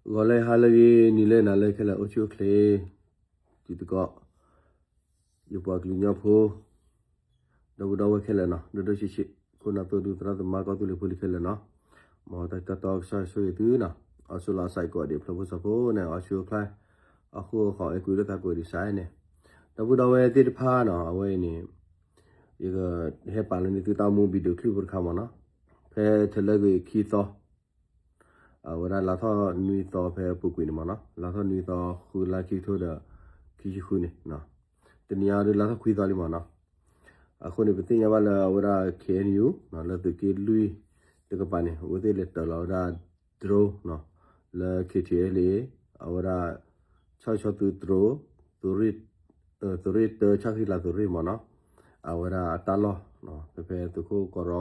ဂီၤလၢဟါလၢအဂ့ၤ နံၤလၢနၤလၢခဲလၢာ် အိၣ်ဆူၣ်အိၣ်ချ့ တံၤသကိး ယပှၤကလုာ်ကညီဖိ ဒီပုၢ်ဒီဝဲၢ်ခဲလၢာ်နီၤ ဒိၣ်ဒိၣ်ဆံးဆံး ခိၣ်နၢ်သိၣ်ဒူသရၣ်သမါ ကီၢ်သူလ့ၤဖိလံၤခဲလၢာ်နီၤ, မ်တၢ်တီကစၢ်ဆိၣ်ဂ့ၤသုနီၤ, အီၣ်ဆူၣ်လီၤအစးအံၤကိးဂၤဒဲး ဖျၢၣ်ဖိစီၤဖိန့ၣ် အီၣ်ဆူၣ်အိၣ်ချ့ အဃိအဃီ အဲၣ်ကွံလိာ်သးကိးဂၤဒဲးစးန့ၣ်, ဒီပုၢ်ဒီဝဲၢ်သ့ၣ်တဖၣ်နီၤ အဝဲအံၤန့ၣ် ယကဟဲပာ်လီၤန့ၢ်သုတၢ်မူ video clip ဖိတခါမ့ၢ်နီၤ, ဖဲထလၢကွံာ်ခံသီ အဝဲဒၣ်လါထီၣ်နွံသီဖဲပူၤကွံာ်န့ၣ်မ့ၢ်နီၤ, လါထီၣ်နွံသီ ဃုလါ ခံကထိဒီး ခံဆံဃုန့ၣ်, တနံၤအံၤဒုးလါထီၣ်ခွံသီလံမ့ၢ်နီၤ, အဃိန့ၣ် ပသ့ၣ်ညါဘၣ်လၢအဝဲဒၣ် K N U နီၤ လၢသုးက့လွံၢ်တကပၤန့ၣ် အဝဲသ့ၣ်လဲၤတၢၤလီၤဝဲဒၣ် drone နီၤ လၢ K T L A အဝဲဒၣ် ဆၣ်ကဆီသုးတရိး သုးရ့ၣ်တၢ ဆၣ်ဃံလၤသုးရ့ၣ်မ့ၢ်နီၤ, အဝဲဒၣ်အတၢ်လီၢ် ဖဲဖဲသုးခိၣ်ကီးရီ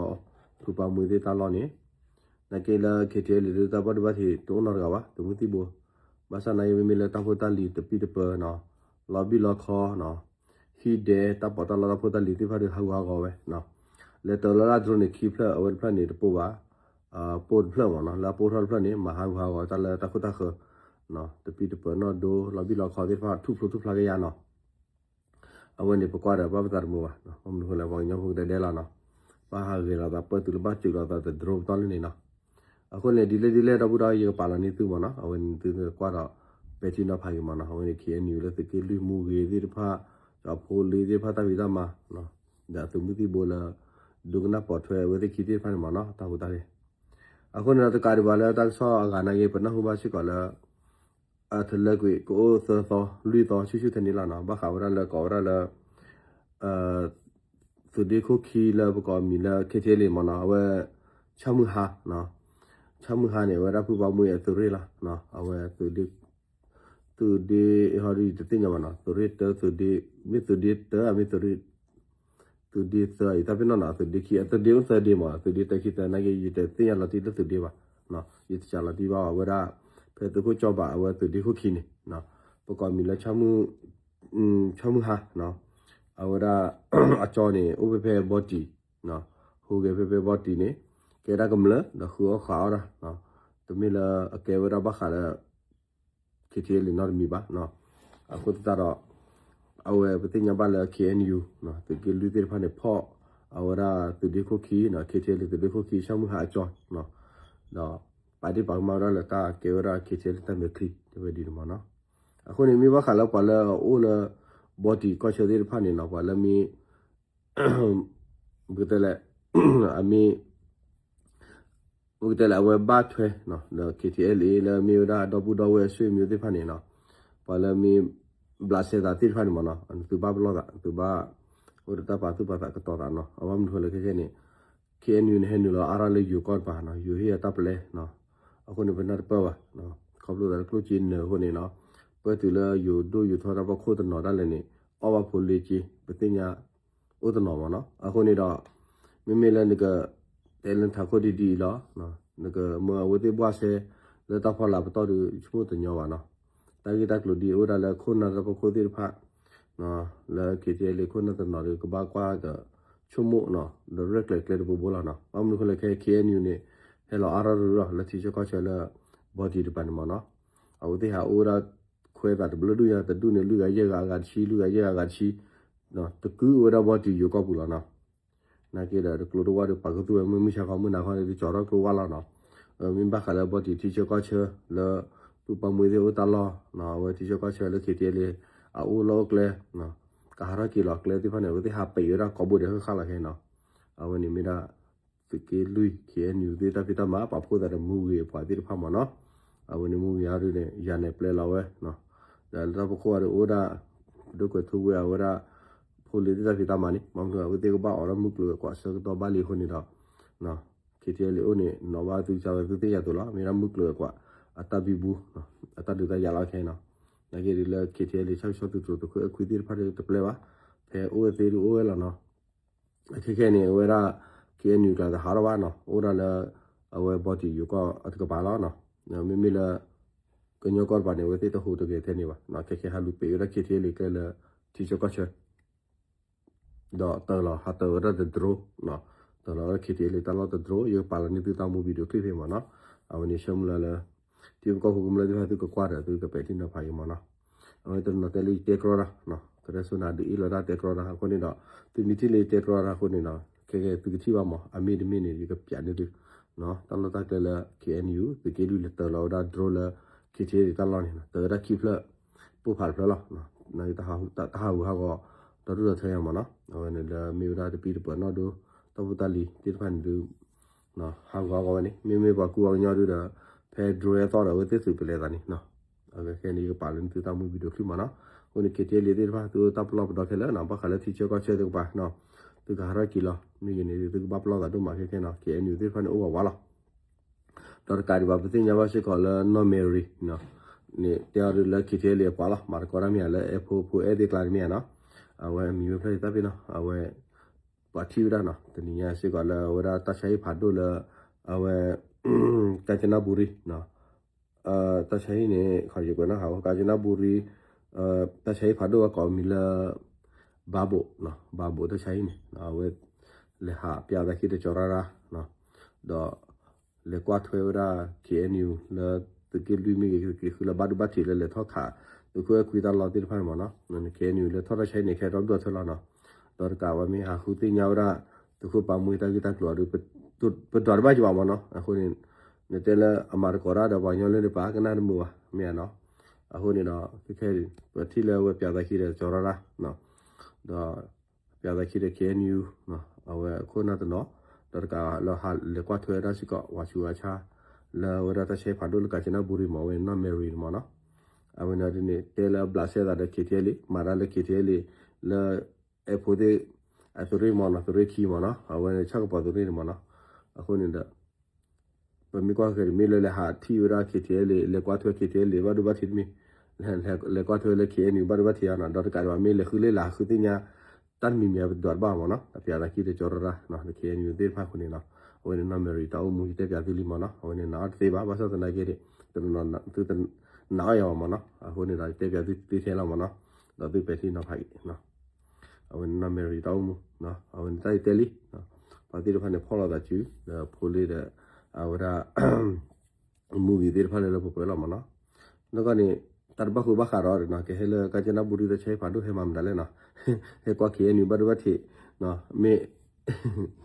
ဖုပာ်မူသ့ၣ်တၢ်လီၢ်န့ၣ်, နာ်က့လၢ K T L A ဒုးတၢ်ဘၣ်ဒိဘၣ်ထံးတအိၣ်နီတဂၤဘၣ် သုးမုၢ်သံၣ်ဘိ, ဘၣ်ဆၣ်နာ်က့မ့မ့ၢ်လၢတၢ်ဖိတၢ်လံၤတပံၢ်တပၢၤနီၤ, လီၤဘံၣ်လီၤခီနီၤ, ဟံၣ်ဒဲး တၢ်ပီးတၢ်လီတၢ်ဖိတၢ်လံၤသ့ၣ်တဖၣ်ဒုးဟးဂူာ်ဟးဂီၤဝဲ, လဲၤတၢၤလီၤဒၣ် drone န့ၣ် ခံဖျၢၣ် အဝဲတဖျၢၣ်န့ၣ်တပိၢ်ဘၣ် ပိၢ်တဖျၢၣ်မ့ၢ်နီၤ, လၢအပိၢ်ထီၣ်တဖျၢၣ်န့ၣ် မၤဟးဂူာ်ဟးဂီၤတၢ်လၢတၢ်ခိၣ်တၢ်ဃၢၤ, တပံၢ်တပၢၤနီၣ်ဒိ လီၤဘံၣ်လီၤခီသ့ၣ်တဖၣ် ထူၣ်ဖျိထူၣ်ဖျါကယါနီၤ, အဝဲန့ၣ်ပကွၢ်ဒီးဘၣ်ပသးတမုာ်ဘၣ်, ဘၣ်မနုၤဃိလဲၣ် ပှၤကညီဖိကဒဲဒဲလီၤနီၤ, ဘၣ်ဟးဂ့ၤလိာ်သးပၢၢ်တုၤလၢဘၣ်စၢၤလိာ်သးတdroneပတီၢ်လၢန့ၣ်နီၤ, အဃိန့ၣ် ဒ်လဲၣ်ဒ်လဲၣ် ဒီပုၢ်ဒီဝဲၢ်ယကပာ်လီၤန့ၢ်သုမ့ၢ်နီၤ, အဝဲန့ၣ်သုကကွၢ်ဒီး ပဲာ်ထံနီၤဖးက့ၤမ့ၢ်နီၤ, အဝဲန့ၣ် K N U လၢသုးက့လွံၢ်မူဂ့ၤသ့ၣ်တဖၣ်, ဒီးဖိလ့သ့ၣ်တဖၣ်တၢ်ဖံးတၢ်မၤ ဒီးသုးမုၢ်သံၣ်ဘိလၢ ဒိကနၣ်ပိာ်ထွဲအဝဲသ့ၣ်ခံသ့ၣ်တဖၣ်န့ၣ်မ့ၢ်နီၤ, တၢ်ဟူးတၢ်ဂဲၤ, အဃိန့ၣ်ဒီးတကးဒံးဘၣ်လၢတၢ်ကစီၣ်အဂၤနာ်က့ ပနၢ်ဟူဘၣ်စ့ၢ်ကီးလၢ အထလၢကွံာ်ကအိၣ်သၢသီလွံၢ်သီဆူၣ်ဆူၣ်ထဲန့ၣ်လီၤနီၤ, ဘၣ်ဃးဝဲဒၣ်လၢကိးဝဲဒၣ်လၢ သုးဒ့ခိၣ်ခံလၢပကိးအမံၤလၢ K T L A မ့ၢ်နီၤ, အဝဲ ဆၣ်မုၢ်ဟါ, ဆၣ်မုၢ်ဟါန့ၣ် အဝဲဒၣ်ဖုပှၤမူအသုးရ့ၣ်လီၤ, အဝဲ သုးဒ့ဟီဒ်တသ့ၣ်ညါဘၣ်နီၤ, သုးရ့ၣ်တၢ သုးဒ့, မ့ၢ်သုးဒ့တၢ မ့ၢ်သုးရ့ၣ်, သုးဒ့သၢအံၤ တၢ်ပ့ၤနီၣ်နီၤ, သုးဒ့ခံ အသုးဒ့အိၣ် သၢဒ့မ့ၢ်, သုးဒ့တၢခံသၢနာ်က့ ယတသ့ၣ်ညါလီၤတံၢ်လၢသုးဒ့ဘၣ်, ယတစးလီၤတံၢ်ဘၣ်အဝဲဒၣ်, ဖဲသုးခိၣ်ကၠီဘး အဝဲသုးဒ့ခိၣ်ခံန့ၣ်, ပကိးမံၤလၢ ဆၣ်မုၢ်ဟါ, အဝဲဒၣ် အကၠီန့ၣ် အိၣ်ဖဲဖဲဘီတံၢ်, ဟူးဂဲၤဖဲဖဲဘီတံၢ်န့ၣ်, ကဲဒၣ်ကမျၢၢ် ဒီးဃုအီၣ်ဃုအီဒၣ်, တမ့ၢ်လၢအကဲဝဲဒၣ်ဘၣ်ဃးလၢ K T L A နီတမံၤဘၣ်, အဃိသတးဒီး အဝဲပသ့ၣ်ညါဘၣ်လၢ K N U သုးက့လွံၢ်သ့ၣ်တဖၣ်န့ၣ် ဖီၣ် အဝဲဒၣ်သုးဒ့ခိၣ်ခံ, K T L A သုးဒ့ခိၣ်ခံ ဆၣ်မုၢ်ဟါအကၠီ, ဒီးပာ်ဒ့ၣ်ပာ်ကမၣ်ဝဲဒၣ်လၢတၢ်ကဲဝဲဒၣ် K T L A တၢ်မဲာ်ချံ တဲဝဲဒ်န့ၣ်မ့ၢ်နီၤ, အဃိန့ၣ် မ့ၢ်ဘၣ်ဃးလၢပှၤလၢအအိၣ်လၢ ဘီတံၢ်ကီၢ်ဆၢသ့ၣ်တဖၣ်န့ၣ်နီၤ, ပှၤလၢမ့ၢ် ပကတဲလဲၣ်, အမ့ၢ် ပကတဲလဲၣ် အဝဲဘၣ်ထွဲ ဒီး K T L A လၢမ့ၢ်ဝဲဒၣ်ဒီပုၢ်ဒီဝဲၢ်အဆွေမျိုးသ့ၣ်တဖၣ်န့ၣ်နီၤ, ပှၤလၢမ့ၢ် ဘျးစဲသးသ့ၣ်တဖၣ်န့ၣ်မ့ၢ်နီၤ, သုဘၣ်ပလီၢ်သး သုဘၣ် အိၣ်ဒီးတၢ်ပာ်သူၣ်ပာ်သးကတီၤသးနီၤ, အဘၣ်မနုၤဃိလဲၣ်ခဲခဲန့ၣ် K N U န့ၣ် ဟဲနုာ်လီၤအါထီၣ်လၢယိၤကီၢ်တပၤနီၤ, ယိၤဟ့ၣ်အတၢ်ပျဲနီၤ, အဃိန့ၣ် ပနၢ်တပၢၢ်ဘၣ်, ခီဖျိသးလၢကျိၣ်စ့နၢၤအဃိန့ၣ်နီၤ, ပၢၢ်တုၤလၢယိၤဒိၣ်ယိၤထီတၢ်ဖီခိၣ်တနီၤဒၣ်လဲာ်န့ၣ် အီၣ်ဘၣ်ဖိလ့စ့ ပသ့ၣ်ညါ အိၣ်တနီၤမ့ၢ်နီၤ, အဃိန့ၣ်ဒီး မ့မ့ၢ်လၢနက တဲလၢနထးခိၣ်ဒ်ဒ်အံၤလီၤ, နကမၢအဝဲသ့ၣ်ဘှၣ်စဲ လၢတၢ်ဖီလာ်ပတီၢ်ဒီး ဆိကမိၣ်တညီဘၣ်နီၤ, တၢ်ဂ့ၢ်တၢ်ကျိၤဒ်အံၤအိၣ်ဒၣ်လၢခိၣ်နၢ်တၢ်ဖီခိၣ်သ့ၣ်တဖၣ် လၢ K T L A ခိၣ်နၢ်တနီၤဒီး ကဘၣ်ကွၢ်ဒီး ဆိကမိၣ်နီၤ, ဒီးရဲၣ်ကျဲၤကျဲတဘိဘိလီၤနီၤ, ဘၣ်မနုၤဃိလဲၣ်ခဲ K N U န့ၣ် ဟဲလီၤအါထီၣ်ရူၢ်လီၤ လၢထံဆၢကီၢ်ဆၢလၢ ဘီတံၢ်တပၤန့ၣ်မ့ၢ်နီၤ, အဝဲသ့ၣ်ဟးအိၣ်ဝဲဒၣ် ခွဲးသးတဘျုးဒူၣ်ညါ တဒူၣ်န့ၣ် လွံၢ်ဂၤယဲၢ်ဂၤအဂၤတဆံ လွံၢ်ဂၤယဲၢ်ဂၤအဂၤတဆံ တကုဝဲဒၣ်ဘီတံၢ်ယိၤကီၢ်ပူၤလီၤနီၤ, နာ်က့ဒီးတကျိၤတဝၢ်ဒီး ပာ်ခူသူၣ်ဝဲမုၢ်မုၢ်ဆါခီ မုၢ်နၤခီန့ၣ် ကကၠီထီၣ်ကျိဝၢ်လီၤနီၤ, မ့ၢ်ဘၣ်ဃးလၢဘီတံၢ်ထံဆၢကီၢ်ဆၢလၢ ဖုပှၤမူသ့ၣ်အိၣ်တၢ်လီၢ်နီၤ, အဝဲထံဆၢကီၢ်ဆၢလၢ K T L A အအိၣ်လီၢ်အိၣ်ကျဲ ကဟးထီၣ်က့ၤလီၤကျဲသ့ၣ်တဖၣ်န့ၣ် အဝဲသ့ၣ်ဟးပံးဝဲဒၣ်ကိးဘိဒဲးဃၣ်ဃၣ်လီၤခဲနီၤ, အဝဲန့ၣ်မ့ၢ်ဒၣ် သုးက့လွံၢ် K N U သ့ၣ်တၢ်ဖံးတၢ်မၤ ပာ်ဖှိၣ်သးဒီးမူဂ့ၤအပှၤသ့ၣ်တဖၣ်မ့ၢ်နီၤ, အဝဲန့ၣ်မူဂ့ၤအါဒုန့ၣ် ယၤနဲၣ်ပျဲလီၤဝဲ, ဒီးလၢတၢ်ဖီခိၣ်အံၤဒီးအိၣ်ဒၣ် ဒိၣ်ကွဲးထူဝဲအဝဲဒၣ် ဖိလ့ၤသ့ၣ်တၢ်ဖံးတၢ်မၤန့ၣ် ဘၣ်မနုၤအဝဲသ့ၣ်ကဘၣ်အိးထီၣ်မုၢ်ကျိၤဝဲၤကွာ်ဆၢကတီၢ်ဘၣ်လံအဃိန့ၣ်ဒီး K T L A အိၣ်န့ၣ် နီၢ်ဘၣ်သုစၢ်ဝဲသုသ့ၣ်ညါသိးလီၤ, မ့ၢ်ဒၣ်မုၢ်ကျိၤဝဲၤကွာ် အတၢ်ဘံဘူ အတၢ်ဒုးတၢ်ယၤလီၤခဲနီၤ, နာ်က့ဒုးလၢ K T L A ဆၣ်ကဆီသုးတြိၤသုးခိၣ်အဲၣ်ခွံသ့ၣ်တဖၣ်ဒီးတပျဲဘၣ်, ဖဲအိၣ်ဝဲသ့ၣ်ဒုးအိၣ်ဝဲလီၤနီၤ အခဲခဲန့ၣ် အဝဲဒၣ် K N U ကျါတဟးထီၣ်ဘၣ်နီၤ, အိၣ်ဒၣ်လၢ အဝဲဘီတံၢ်ယိၤကီၢ်အတကပၤလီၤနီၤ, မ့မ့ၢ်လၢ ကညီကီၢ်တပၤန့ၣ် အဝဲသ့ၣ်တဟူးတဂဲၤထဲန့ၣ်ဘၣ်, ခဲခဲဟးလူၤပံးဝဲဒၣ် K T L A ကျဲလၢ ထံဆၢကီၢ်ဆၢ ဒီးတၢ်လီၤဟးတၢၤဝဲဒၣ်တဒြိ တၢ်လီၤဝဲဒၣ် K T L A တၢ်လီၢ်တဒြိ ယကပာ်လီၤန့ၢ်သုတၢ်မူ video clip ဖဲမ့ၢ်နီၤ, အဝဲန့ၣ်ဆၢမုၢ်လၢ်လၢ ထံဖိကီၢ်ဖိကမျၢၢ်သ့ၣ်တဖၣ်သုကကွၢ်ဒီး သုကပဲာ်ထံနီၤဖးအံၤမ့ၢ်နီၤ. အဝဲတနီၤတဲလၢယတဲကြီတၢ်, ကရၢၢ်စိနၤဒုးအ့ၣ်လိာ်တၢ်တဲကြီတၢ်အဃိန့ၣ်ဒီး သုမ့ၢ်ထံၣ်လၢယတဲကြီတၢ်အဃိန့ၣ်ဒီး ခဲကဲသုကထံၣ်ဘၣ်မး အမ့ၢ်တမ့ၢ်န့ၣ် ယကပျးန့ၢ်သု တၢ်လီၢ်တၢ်ကျဲလၢ K N U သုးက့လွံၢ်လဲၤတၢၤလီၤဝဲဒၣ် drone လၢ K T L A တၢ်လီၢ်န့ၣ် တၢၤဝဲဒၣ်ခံဖျၢၣ် ပိၢ်ဖးတဖျၢၣ်လီၤ. တၢ်ဟးဂူာ်ဟးဂီၤ ဒီဒူၣ်ဒီထၢယၤမ့ၢ်နီၤ. အဝဲန့ၣ်လၢမ့ၢ်ဝဲဒၣ်တပံတပၢၤနီၣ်ဒိ တၢ်ဖိတၢ်လံၤသ့ၣ်တဖၣ်န့ၣ်ဒုး ဟးဂူာ်ဟးဂီၤဝဲန့ၣ် မ့မ့ၢ်ပှၤကူပှၤကညီဒုးဒီး ဖဲ drone အသီၣ်ဒီး အဝဲသ့ၣ်သုးပလဲၤသးန့ၣ် အဝဲခဲန့ၣ် ယကပာ်လၢသုတၢ်မူ video clip မ့ၢ်နီၤ. အဃိန့ၣ် K T L A သ့ၣ်တဖၣ် သုတၢ်ပလီၢ်ပဒီခဲလၢာ်နီၤ ဘၣ်ဃးလၢထံဆၢကီၢ်ဆၢသ့ၣ်တဖၣ် သုကဟးထီၣ်က့ၤလီၤ မ့ၢ်ဂ့ၤန့ၣ် သုကဘၣ်ပလီၢ်သးဒိၣ်မးခဲခဲနီၤ K N U သ့ၣ်တဖၣ်န့ၣ် အိၣ်ဝးဝးလီၤ. ဒီးတကးဒံးဘၣ် ပသ့ၣ်ညါဘၣ်စ့ၢ်ကီးလၢနီၢ်မဲရံ န့ၣ် တဲအီၤဒုးလၢ K T L A အပှၤလီၤ မၤသကိးတၢ်မ့ၢ်ဧါလၢ အဲၣ်ဖိ ဖိအဲၣ်သ့ၣ်ကျါတမ့ၢ်ဧါနီၤ. အဝဲအမံၤဝဲဖျၢၣ်သ့ၣ်တဖၣ်နီၤ အဝဲ ပှၤထံၣ်ဝဲဒၣ်နီၤ တနံၤညါစ့ၢ်ကီးလၢအဝဲဒၣ်တၢ်ဆါဟံၣ်ဖးဒိၣ်လၢ အဝဲ ကၣ်ကနၣ်ဘူရံ တၢ်ဆါဟံၣ်န့ၣ် ခီယကွဲးနီၣ်ဟး ကၣ်ကနၣ်ဘူရံ တၢ်ဆါဟံၣ်ဖးဒိၣ်ဝဲကိးမံၤလၢ ဘးဘိး ဘးဘိးတၢ်ဆါဟံၣ်န့ၣ် အဝဲ လဲၤဟးပျးသးခံတကီၤရၢ်ရၢ် ဒီး လဲၤကွၢ်ထွဲဝဲဒၣ် K N U လၢသုးက့လွံၢ်မ့ၢ်ဂ့ၤ သုးက့ဃုလၢဘၣ်ဒိဘၣ်ထံးလၢလဲၤထီၣ်ခး သုးခိၣ်အဲၣ်ခွံတၢ်လီၢ်သ့ၣ်တဖၣ်န့ၣ်မ့ၢ်နီၤ K N U လၢထီၣ်တၢ်ဆါဟံၣ်န့ၣ် ခဲဒီဒူၣ်ဒီထၢလီၤနီၤ. ဒီးတကးဘၣ်မ့ၢ်ဟးဃုသ့ၣ်ညါဝဲဒၣ် သုးခိၣ်ပာ်မူတၢ်ဂ့ၢ်တၢ်ကျိၤအီၤဒီး ပဒွးတဘၣ်ကဘၣ်မ့ၢ်နီၤ. အဃိန့ၣ် နတဲလၢအမၤသကိးတၢ်ဒီးပှၤကညီလၢန့ၣ်ပာ် ကနၣ်တမုာ်ဘၣ် မ့ၢ်ဧါနီၤ. အဃိန့ၣ်ဒီး ခဲခဲ ပထံၣ်လၢအဝဲပျးသးခံဒီးကီၤရၢ်ရၢ် ဒီး ပျးသးခံဒီး K N U အဝဲအခိၣ်နၢ်တနီၤ ဒီးတကးလၢဟးလဲၤကွၢ်ထွဲဝဲဒၣ်စ့ၢ်ကီး ဝၤဆူးဝၤဆါ လၢအဝဲဒၣ်တၢ်ဆါဟံၣ်ဖးဒိၣ်လၢကၣ်ကနၣ်ဘူရံမ့ၢ် အဝဲန့ၣ်နီၢ်မဲရံန့ၣ်မ့ၢ်နီၤ. အဝဲန့ၣ်ဒ်န့ၣ် တဲလၢအဘျးစဲသးဒီး K T L A မၤတၢ်လၢ K T L A လၢ အဲၣ်ဖိသ့ၣ် အသုးရ့ၣ်မ့ၢ်နီၤ သုးရ့ၣ်ခံမ့ၢ်နီၤ အဝဲန့ၣ်ဆၣ်ကပီၤသုးရ့ၣ်န့ၣ်မ့ၢ်နီၤ. အဃိန့ၣ်ဒီး ပမ့ၢ်ကွၢ်ဃဲၤဒီး မ့ၢ်လၢလဲၤဟးထံၣ်ဝဲဒၣ် K T L A လဲၤကွၢ်ထွဲ K T L A ဘၣ်ဒိဘၣ်ထံးတမ့ၢ် လဲၤကွၢ်ထွဲလၢ K N U ဘၣ်ဒိဘၣ်ထံးဧါနီၤ. ဒီးတကးဒံးဘၣ် မ့ၢ်လဲၤဃုလ့လးဃုသ့ၣ်ညါ တၢ်တမံၤမံၤပဒွးတဘၣ်မ့ၢ်နီၤ. ပျးသးခံဒီးကီၤရၢ်ရၢ် K N U သ့ၣ်တဖၣ်အဃိန့ၣ်နီၤ. အဝဲန့ၣ်နီၢ်မဲရံတၢ်အိၣ်မူ ယတဲပျးသုလံမ့ၢ်နီၤ. အဝဲန့ၣ်နာ်အီၤတသ့ဘၣ် ဘၣ်ဆၣ်သနာ်က့ဒီး သုတနာ်အီၤယၤဘၣ်မ့ၢ်နီၤ. အဃိန့ၣ်ဒီး ယတဲပျးသုသ့ထဲလီၤမ့ၢ်နီၤ. ဒီးသုပဲာ်ထံနီၤဖးက့ၤ အဝဲန့ၣ်နီၢ်မဲရံတၢ်အိၣ်မူ အဝဲန့ၣ်တၢ်အံၤတဲလံ ပှၤသ့ၣ်တဖၣ်န့ၣ် ဖီၣ်လိာ်သးစု ဒီးဖိလ့ဒီး အဝဲဒၣ် မူဂ့ၤသ့ၣ်တဖၣ်လၢလၢပှဲၤပှဲၤလီၤမ့ၢ်နီၤ. နီၢ်ကီၢ်န့ၣ် တၢ်တဘၣ်ဃိဘၣ်ဃးဒီးနီၤ ကဟဲလၢကၣ်ကနၣ်ဘူရံတၢ်ဆါဟံၣ်ဖးဒိၣ်ဟဲမၤမတၤလဲၣ်နီၤ ဟဲကွၢ် K N U ဘၣ်ဒိဘၣ်ထံး မ့ၢ်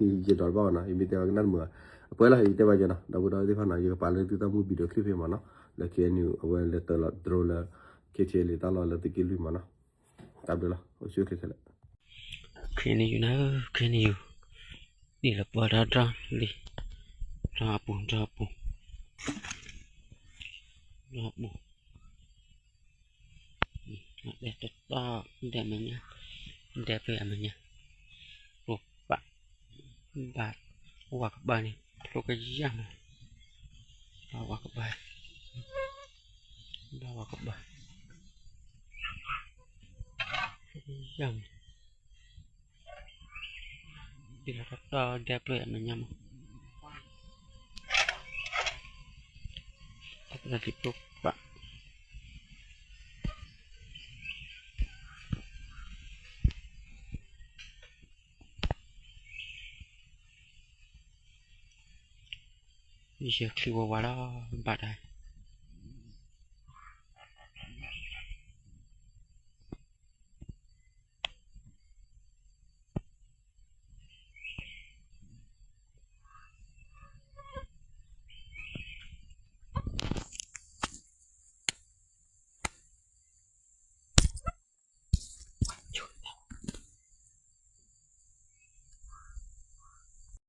ယဒွးတဘၣ်ဘၣ်နီၤ ယမ့ၢ်တဲဘၣ်ကနၣ်တမုာ်ဘၣ် အကွဲးလီၤ ယတဲဘၣ်ကဲနီၤ ဒီပုၢ်ဒီဝဲၢ်သ့ၣ်တဖၣ်နီၤ ယကပာ်လၢသုတၢ်မူ video clip ဖဲမ့ၢ်နီၤ လၢ K N U အဝဲလဲၤတၢၤလီၤ drone လၢ K T L A တၢ်လီၢ်လၢသုးက့လွံၢ်မ့ၢ်နီၤ တၢ်ဘျုးလီၤ အိၣ်ဆူၣ်အိၣ်ချ့ခဲလၢာ် K N U နၤဧၢ K N U ဒ်လၢပှၤဒီဒီလံ ဒီအပူၤ ဒီအပူၤ ဒီအပူၤ ဒဲတတီ ဒဲမဲာ်ညါ ဒဲဖဲအမဲာ်ညါ ပပာ် ဘၣ် ဝၤကဘၣ်န့ၣ် ဖျိကယၢ်မး ဘၣ်ဝၤကဘၣ် ဘၣ်ဝၤကဘၣ် ဖျိကယၢ်မး ဒ်လၢတတီဒဲဖဲအမဲာ်ညါမး တၢ်ပျၢ်လံပပာ် ယဲၢ်ချံဝဲဝါလီၤ ဘၣ်တၢ်